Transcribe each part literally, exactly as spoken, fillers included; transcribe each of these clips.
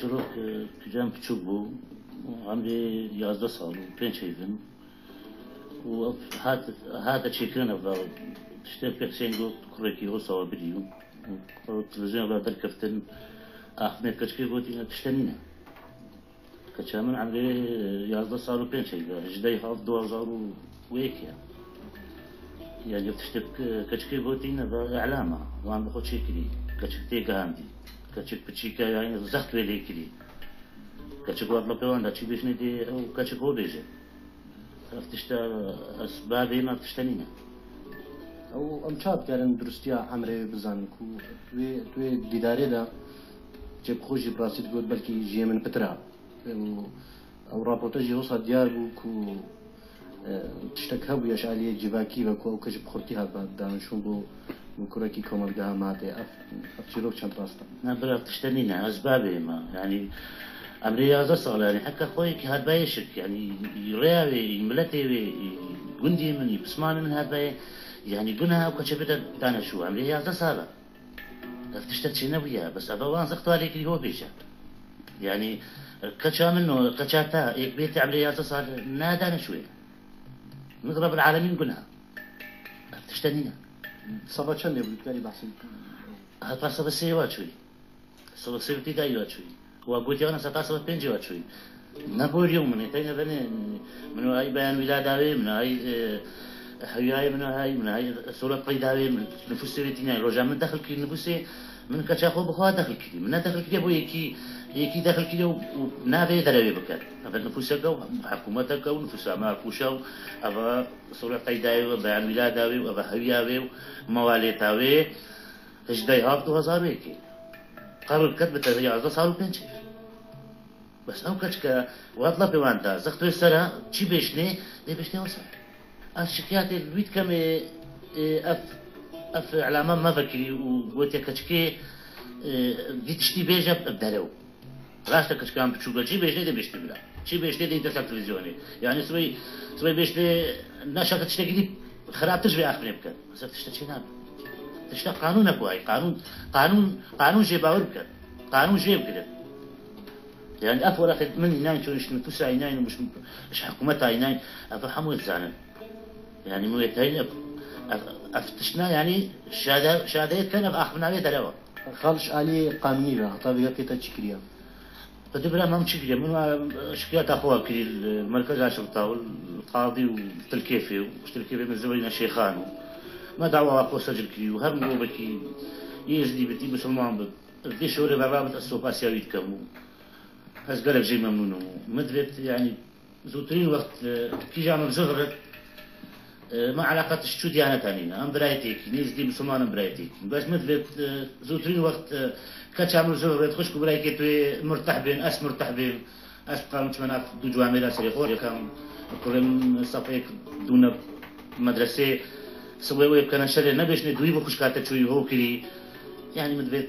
Çirok, e, kicem piçûk bû, emrê yazdeh sal û pênc heyvin. Û ev hat-, hate çêkirin ev da, tiştê pêk sên got, kurekî o sawa birî û, û televîzyona da derkeftin, axmê keçikê gotî, ne tişte nîne. Keça min emrê yazdeh sal û pênc heyve, hejdeh heft du hezar û yek e. Yani tiştek keçikê gotî ne ve e'lama, wan bi xwe çêkirî. Keçik tê gihandî. Keçik piçîke yani zext wê lê kirî. Keçik wan bi pê wan da çi bêjinê dê ew keçik ho bêje. Ev tişte ez bavê me ev tişte nîne. Ew em çawa dikarin duristiya emrê wê bizanin ku wê, wê dîdarê de cep xwe jî bi rastî digot belkî jiyê min pitir a. Û ew raporta jî wisa diyar bû ku, e, tiştek hebûye ji aliyê civakî ve ku ew keç bi xurtî hat danişûn bo, bo kurekî komelgeha Matê. Ev, ev çîrok çend rast e? Na bira tişte nîne, ez bavê me. Yani emrê yazdeh sal e, yani heke xwe yekî hatbayê şik. Yani rêya wê, miletê wê, gundê min, pismanê min hatbayê. Yani guna ew keçe bide danişû. Emrê yazdeh sal e. Ev tiştek çênebûye, bes eva wan zext wa lê kirî ho bêje. Yani, keça min o, keça te, êk bê te emrê yazdeh sal nadane şûyê. Min Rebbil Alemîn guna. Ev tişte nîne. Seba çendê bû, karî behsê? Heta seba sê wa çûyî. Seba sê û tî dayî wa çûyî. Wa gotiye wana seta seba pêncî wa çûyî. Ne boriyo min ê, teyne benê, min o ay beyan wîlada wê, min o ay, e, hewiyayê min o hay, min o ay suret qeyda wê, min nifûsê wê tîne, roja min dexil kirî nifûsê, min keça xwe bi xwe dexil kirî. Min ne dexil kiriye bo yekî, yekî dexil kiriye û, û navê derewê biket. Ev nifûseke û hikûmeteke û nifûsa me arpûşa û ev suret qeyda wê û beyan wîlada wê û ev hewiya wê û mewalêta wê. Hejdeh heft du hezar û yekê. Qebul ket bi tevî yazdeh sal û pênc heyv. Bes ew keçike, wat lafê wan da, zext wê sera, çi bêşnê, dê bêşnê wisa. Ez şikayetê li wî dikem, ê, ê, ev, ev elame me vekirî û gotiye keçikê, ê, vî tiştî bêje bi derew. Rast e keçikan biçûk e, çi bêşnê dê bêştî bila. Çi bêşnê dê yîte ser televîzyonê. Yani sibê, sibê bêşnê neşa ke tiştekî dî xirabtir ji vê axivê bikin. Mesela tişte çê nabe. Tişte qanûn e ku hay. Qanûn, qanûn, qanûn jê bawer bikin. Qanûn jê bigirin. Yani ev weraqê min înayn çûn, ji nifûsa înayn û ji, ji hikûmeta înayn, ev hemû dizanin. Yani min wê teyne ev, ev, ev tiştna yani şade, şadeyê dikin ev axivina wê derewa. Xal ji aliyê qanûnî ve heta vêga kê te çi kiriye? Xwedê bira me çi kiriye? Min, e, şikayeta xwe kirî li merkeza şirta û li qadî û tilkêfê û ji tilkêfê min zivirîne şêxan û me dawa xwe secil kirî û her mirovekî yê êzdî bitî, misilman bit, vê şorê ve rabit, ez sopasiya wî dikim û ez gelek jê memnûn im û min divêt, yanî, zûtirîn wext, e, kîja min zivirit, e, me eleqet ji çû diyaneta nîne. Em birayetê yekî, nêzdî misilman in, birayetê yekî. Bes min divêt, e, zûtirîn wext, e, keça min zivirit, xwişk û birayekê tu yê murteh bên, ez murteh bêm. Ez dikarim çime nav du ciwamêra serê xwe, yekem kurê min sefê yek dûne medresê, sibê wê bikene şerê, nebêşnê dûyî bi xwişka te çûyî ho kirî. Yanî min divêt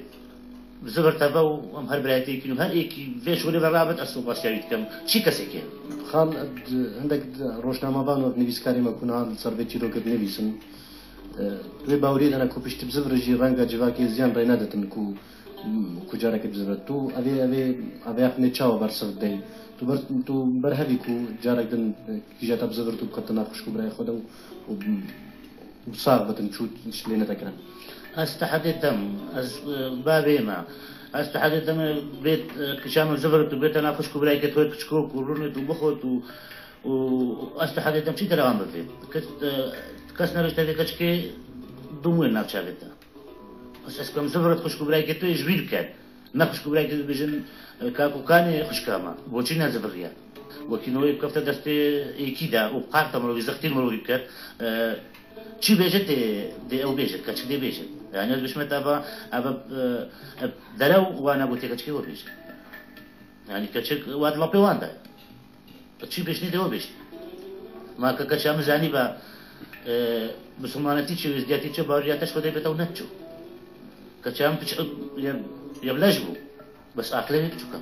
Bi zivir teve û em her birayetê yekî û her êkî vê şûrê ve rabit, ez sopasiya wî dikim. Çi kesekê? Xal, d-, hindek d-, rojnamevan û nivîskarê me ku niha li ser vê çîrokê dinivîsin, e, wê baweriyê dane ku piştî bi zivir jî renga civakê ziyan rê neditin ku, ku careke bi zivir. Tu evê, evê, evê yaqinê çawa bersiv didey? Tu ber, tu berhevî ku carek din, e, kîja te bi zivir tu bikete nav xwişk û birayê xwe de û, û û sax bitin, çû lê netekirin. Ez tehedê dem, ez, e, bavê me. Ez tehedê dem, e, bê, e, kişa min zivirit û bête nav xwişk û birayekê xwe, kiçikok û rûnê tu bixwet û, û ez tehedê dem çi derewan bivê. Kes, e, kes nebêjte vê keçikê dûmûyê nav çavê te. Ez, ez kem zivirit xwişk û birayekê tu ji wî biket. Me xwişk û birayekê dibêjin, e, kak û kanê xwişka me. Boçî neziviriye. Wekî nowê bikefte destê êkî de û bi qarte mirovî, zextî mirovî biket, e, çi bêje dê, dê ew bêje, keçik dê bêje. Yani ez bişme te eva, eva, e, e, derew wana gotiye keçikê we bêje. Yani keçik wa di lapê wan de. Çi bêşnê dê ew bêşnê. Ma ke keça min zanî be, e, misilmanetî çi, êzdiyatî çi, baweriya te ji Xwedê bête ew neçû. Keça min piç, yev, yev leş bû. Bes aqilê wê biçûk e.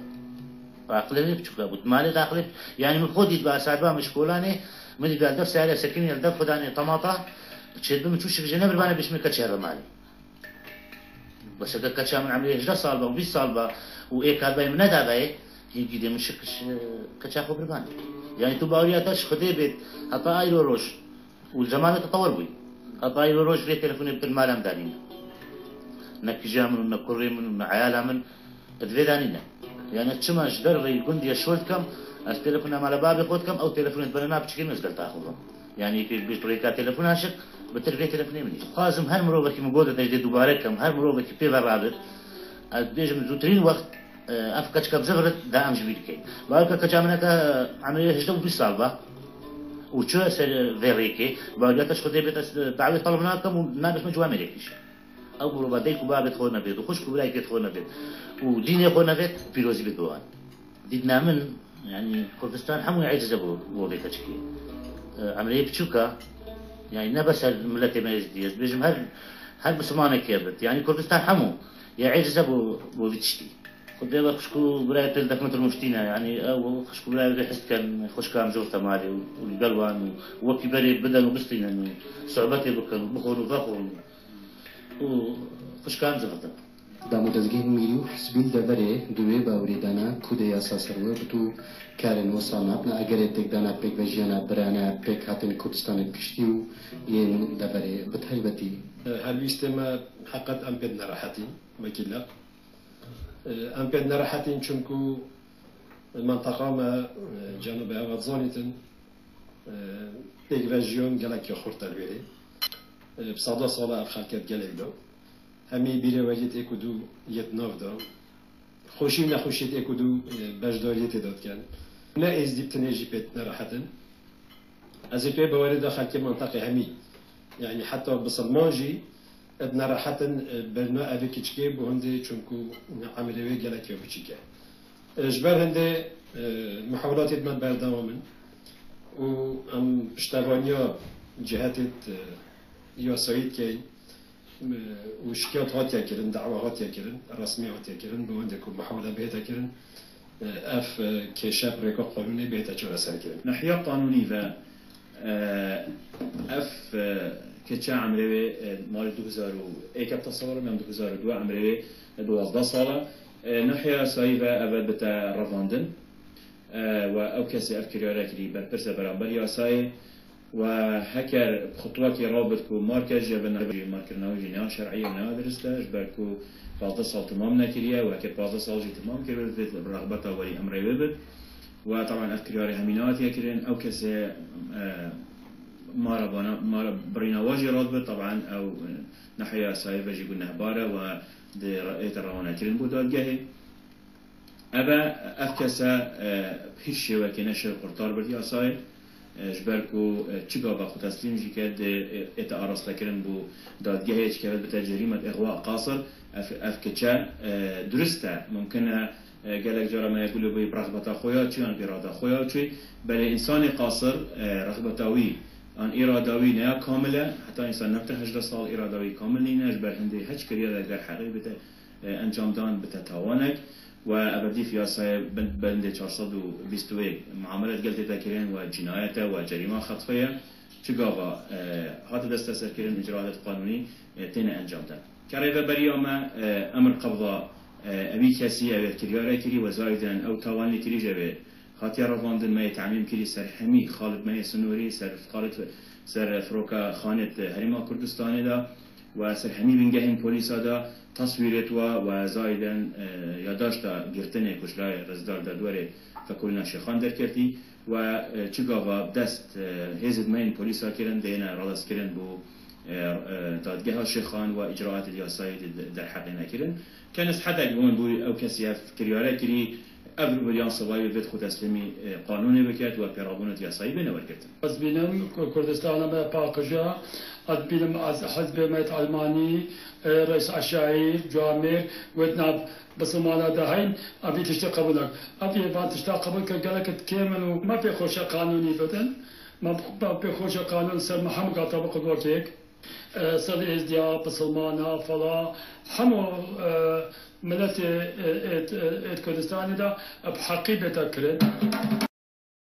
Aqilê wê biçûk e. Bû malê de aqilê, yani min xwe dît be, ez hatibam ji kolanê, min dît be li dev seyarê sekinî, li dev xwe danê temata, çêdibe min çû şik jê nebir bane bêşme keçê heve malê. Bes heke keça min emrê hejdeh sal be û bîst sal be û ê karvayê min nedabayê, hîn dîdê min şik, e, keça xwe qurban. Yanî tu baweriya te ji Xwedê bêt, heta ayro roj û zemanê tetewir bûyî. Heta ayro roj vê telefonê bi mala min danîne. Ne kija min û ne kurê min û ne eyala min di vê danîne. Yanî çima ji derveyî gundê şol dikem, ez telefona mala babê xwe dikem, ew telefonê dibene nav piçikê min, ez gelta xwe bim. Yanî yekê bêjt rêka telefona şik, bi tir vê telefonê min. Dixwazim her mirovekî min got, ez dê dubare kem, her mirovekî pê ve rabit. Ez dibêjim zûtirîn wext, e, ev keçika bizivirit, da em ji bîr dikeyn. Bawer ke keça min heke, e, emrê hejdeh û bîst sal ba. Û çi ser vê rêkê, bawer ke ji Xwedê bêt, ez dawê talib nakem û nabêjim ji Amêrikî jî. Ew mirova dayik û babê xwe nebêt û xwişk û birayê xwe nebêt û dînê xwe nebêt, pîrozî bêt bi wan. Dîtina min, yanî Kurdistan hemû eciz e bo, bo vê keçikê. E, emrê piçûk e, yanî ne bes her miletê me êzdî, ez dibêjim her, her misilmanekê bit. Yanî Kurdistan hemû ya eciz e bo, bo vî tiştî. Xwedê ve xwişk û birayê te li def min rûniştîne, yanî ew xwişk û birayê wê his dikin, xwişka em jor te malê û, û li gel wan û wekî berê bidin û bistînin û sohbetê bikin û bixwin û vexwin û xwişka em zivirdin. Damûdezgehên mîrî û hizbî li deverê di wê bawerê de ne ku dê yasa ser we bi tu karên wisa nabne, egerê têkdana pêkvejiyana birane pêkhatên Kurdistanê bi giştî û yên deverê bi taybetî. Helwîstê me heqet em pê dinerehetîn, wekî leq. Em pê dinerehetîn çimku menteqa me, cenabê hevat zanîtin, pêkvejiyan gelekî xurt e li wêrê. Bi seda sala ev xelkê di gelê de. Hemî bîrê we yê êk û du yê di nav de. Xweşî û nexweşiyê êk û du, e, beşdariyê tê de dikin. Ne êzdî bi tinê jî pê dinerehetin. Ez ê pê bawerê de xelkê menteqê hemî, yanî heta bisilman jî, e, dinerehetin, e, berna evê kiçikê bo hindê, çunku emrê wê gelekî biçîk e. E, ji ber hindê, e, muhawelatê me berdewam in û em piştevaniya cihetê, e, yasayî dikeyn. û şikayet hatiye kirin, dawa hatiye kirin, resmî hatiye kirin, bi wendê ku muhawele bihête kirin, ev kêşe bi rêka qanûnê bihête çareserkirin. Nahiya qanûnî ve, ev keçe emrê wê, malê du hezar û yek heta sala, yan du hezar û du emrê wê duwazdeh sala. Nahiya yasayî ve ev bite revandin. E, we ew kesê ev kiryare kirî berpirs e beramber yasayê. We heker bi xutwekê rabit ku markej e, bi navê markirina wê jî neya şer'î ye, neya dirist e, ji ber ku pazdeh sal timam nekiriye, we heker pazdeh sal jî timam kiribe, divê bi rexbeta werî emrê wê bit. We taban ev kiryarê hemî nehatiye kirin, ew kesê, e, mara bana, mara birîna we jî radibit, taban ew, e, nehiya yasayê ve jî gunehbar e, we di re-, ête rewanekirin bo dadgehê. Eve, ev kese, e, bi hîç şêwekê neşe qurtar bir yasayê, e, ji ber ku, e, çi gava xwe teslîm jî ke dê, e, ête arastekirin bo dadgehê, çi keve bite cerîmet îxwa qasir, ev, ev kiçe, e, durist e. Mumkin e, e, gelek cara me yê gulê bûyî bi rexbeta xwe ya çû yan bi îrada xwe ya çû, belê însanê qasir, e, rexbeta wî an îrada wî neya kamil e, heta însan nebite hejdeh sal îrada wî kamil nîne, ji ber hindê heç kiryarek derheqê bite, e, encamdan bite tawanek we ebedîf yasayê bin-, bendê çar sed û bîst û yek muamele digel tête kirin we cinayet e, we cerîma xetfê ye. Çi gava, e, hate desteserkirin, îcraatê qanûnî, e, têne encamdan. Kerê veberiya me, e, emir qebda, e, ewî kesî, ew ê kiryare kirî we zayiden ew tawanê kirî ji wê hatiye revandin, me yê temîm kirî ser hemî xalit me yê sinorî, ser xalit, ser firoka xanêt Herêma Kurdistanê de. We ser hemî bingehên polîsa de teswîrêt we, we zayiden, e, yadaşta girtinê ku ji layê Rezdar Dadwerê Fekolîna Şêxan derketî, we, e, çi gava dest, e, hêzên me yên polîsa kirin, dê yêne radestkirin bo, e, e, dadgeha Şêxan we îcraatê yasayî de, de, derheqê nekirin. Ke nizhetek bi min bû ew kesî ev kiryare kirî, ev li beriyan sibayî vêt xwe teslîmî, e, qanûnê biket we pêrabûnet yasayî bêne wergirtin. Ez bînim ku Kurdistana me paqij e. Ez bînim ez hizbê me Elmanî, e, Reis Eşaî, Camêr, wêt nav bisimana de heyn, ev vî tiştê qebûl nakin. Ev ê van tişta qebûl kir, gelek kêm in û me pê xweşe qanûnî bidin. Me, me pê xweşe qanûn ser me hemû gata bi qudwekek. E, ser êzdiya, bisilmana, fela, hemû, e, miletê, e, êt, e, êt Kurdistanê de, e, bi heqî bête kirin.